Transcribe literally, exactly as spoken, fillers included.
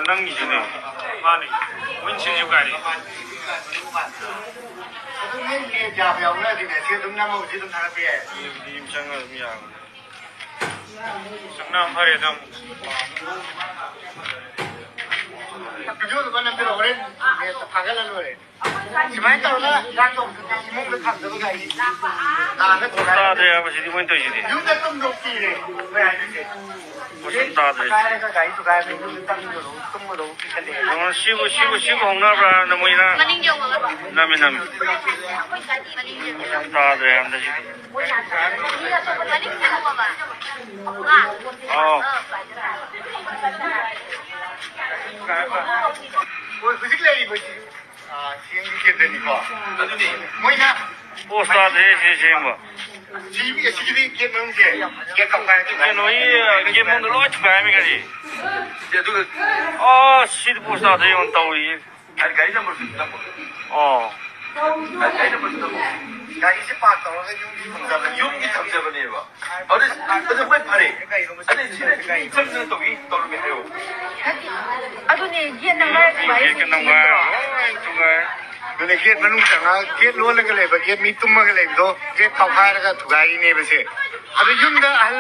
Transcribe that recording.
ꯅꯪꯒꯤꯁꯤꯅꯦ꯫ ꯃꯥꯅꯦ꯫ ꯃꯣꯏꯅ ꯁꯤꯜꯂꯤꯕ ꯒꯥꯔꯤ꯫ ꯑꯗꯨ ꯅꯣꯏ ꯅꯦꯠ ꯌꯥꯕ ꯌꯥꯎꯅꯔꯗꯤꯅꯦ, ꯁꯤ ꯑꯗꯨꯝ ꯅꯝꯃꯒ ꯍꯧꯖꯤꯛ ꯑꯗꯨꯝ ꯊꯥꯒꯠꯄ ꯌꯥꯏ꯫ ꯃꯤ, ꯃꯤ ꯑꯃ ꯆꯪꯉꯒ ꯑꯗꯨꯝ ꯌꯥꯕꯅꯦ꯫ ꯆꯪꯅ ꯐꯔꯦꯗ ꯑꯃꯨꯛ꯫ ꯚꯤꯗꯤꯑꯣꯗꯨꯃ ꯅꯝꯕꯤꯔꯣ, ꯍꯣꯔꯦꯟ ꯅꯦꯠꯇ ꯊꯥꯒꯠꯂ ꯂꯣꯏꯔꯦ꯫ ꯁꯨꯃꯥꯏꯅ ꯇꯧꯔꯒ ꯍꯤꯗꯥꯛ ꯇꯧꯕꯗꯨꯗꯤ ꯏꯃꯨꯡꯗ ꯊꯝꯗꯕ ꯒꯥꯔꯤ ꯇꯥꯒ ꯊꯨꯒꯥꯏꯔꯒ ꯇꯥꯗ꯭ꯔꯦ ꯍꯥꯏꯕꯁꯤꯗꯤ ꯃꯣꯏꯅ ꯇꯧꯔꯤꯁꯤꯗꯤ꯫ ꯌꯨꯝꯗ ꯇꯨꯝꯗꯧ ꯀꯤꯔꯦ ꯃꯣꯏ ꯍꯥꯏꯗꯣꯏꯁꯦ꯫ ꯃꯁꯨꯝ ꯇꯥꯗ꯭ꯔꯦ꯫ ꯊꯨꯒꯥꯏꯔꯒ ꯒꯥꯔꯤ ꯊꯨꯒꯥꯏꯔꯒ ꯌꯨꯝꯗ ꯇꯨꯝꯗꯧ ꯇꯨꯝꯒꯗꯧ ꯀꯤꯁꯜꯂꯛꯑꯦ꯫ ꯑꯣ, ꯁꯤꯕꯨ, ꯁꯤꯕꯨ, ꯁꯤꯕꯨ ꯍꯧꯅꯕ꯭ꯔꯥ ꯍꯥꯏꯕꯗ ꯃꯣꯏꯅ ꯃꯅꯤꯡ ꯌꯧꯕꯒ ꯅꯝꯃꯤ, ꯅꯝꯃꯤ꯫ ꯃꯅꯤꯡ ꯌꯧꯕꯒ ꯃꯁꯨꯝ ꯇꯥꯗ꯭ꯔꯦ ꯍꯟꯗꯛꯁꯤꯗꯤ꯫ ꯃꯅꯤꯡ ꯌꯧꯕꯒ꯫ ꯑꯥ꯫ ꯑꯣ꯫ ꯍꯣꯏ, ꯍꯧꯖꯤꯛ ꯂꯩꯔꯤꯕꯁꯤ꯫ ꯑꯥ, ꯁꯤ ꯑꯦꯝꯒꯤ ꯒꯦꯠꯇꯅꯤꯀꯣ꯫ ꯑꯗꯨꯅꯤ꯫ ꯃꯣꯏꯅ ꯄꯣꯁ ꯇꯥꯗ꯭ꯔꯦ ꯁꯤ ꯁꯦꯝꯕ꯫ ꯁꯤ, ꯑꯁꯤꯒꯤꯗꯤ ꯒꯦꯠ ꯃꯅꯨꯡꯁꯦ, ꯒꯦꯠ ꯇꯪꯈꯥꯏ ꯊꯨꯒꯥꯏ꯫ ꯀꯩꯅꯣꯒꯤ, ꯒꯦꯠ ꯃꯅꯨꯡꯗ ꯂꯣꯏ ꯊꯨꯒꯥꯏꯔꯝꯃꯤ ꯒꯥꯔꯤ꯫ ꯁꯤ ꯑꯗꯨꯒ ꯑꯣ, ꯁꯤꯗꯤ ꯄꯣꯁ ꯇꯥꯗ꯭ꯔꯦ ꯌꯦꯡꯉꯣ ꯇꯧꯔꯤꯁꯦ꯫ ꯑꯩ ꯒꯥꯔꯤ ꯅꯝꯕꯔꯁꯨ ꯅꯝꯃꯣ꯫ ꯑꯣ꯫ ꯒꯥꯔꯤ ꯅꯝꯕꯔꯁꯨ ꯅꯝꯃꯣ꯫ ꯒꯥꯔꯤꯁꯦ ꯄꯥꯔꯛ ꯇꯧꯔꯒ ꯌꯨꯝꯒꯤ ꯊꯝꯖꯕꯅꯤ꯫ ꯌꯨꯝꯒꯤ ꯊꯝꯖꯕꯅꯦꯕ꯫ ꯑꯗꯨ, ꯑꯗꯨ ꯃꯣꯏ ꯐꯔꯦ꯫ ꯑꯗꯨ ꯁꯤꯗ ꯃꯤ ꯆꯪꯗꯅ ꯇꯧꯏ, ꯇꯧꯔꯝꯃꯦ ꯍꯥꯏꯌꯣ꯫ ꯑꯗꯨꯅꯦ, ꯒꯦꯠ ꯅꯝꯕꯔ ꯒꯦꯠꯀ ꯅꯝꯕꯔ ꯂꯣꯏ ꯊꯨꯒꯥꯏ꯫ ꯑꯗꯨꯅꯦ, ꯒꯦꯠ ꯃꯅꯨꯡ ꯆꯪꯉꯒ, ꯒꯦꯠ ꯂꯣꯜꯂꯒ ꯂꯩꯕ, ꯒꯦꯠ ꯃꯤ ꯇꯨꯝꯃꯒ ꯂꯩꯕꯗꯣ, ꯒꯦꯠ ꯀꯥꯎꯈꯥꯏꯔꯒ ꯊꯨꯒꯥꯏꯔꯤꯅꯦꯕ ꯁꯦ꯫ ꯑꯗꯨ ꯌꯨꯝꯗ ꯑꯍꯜ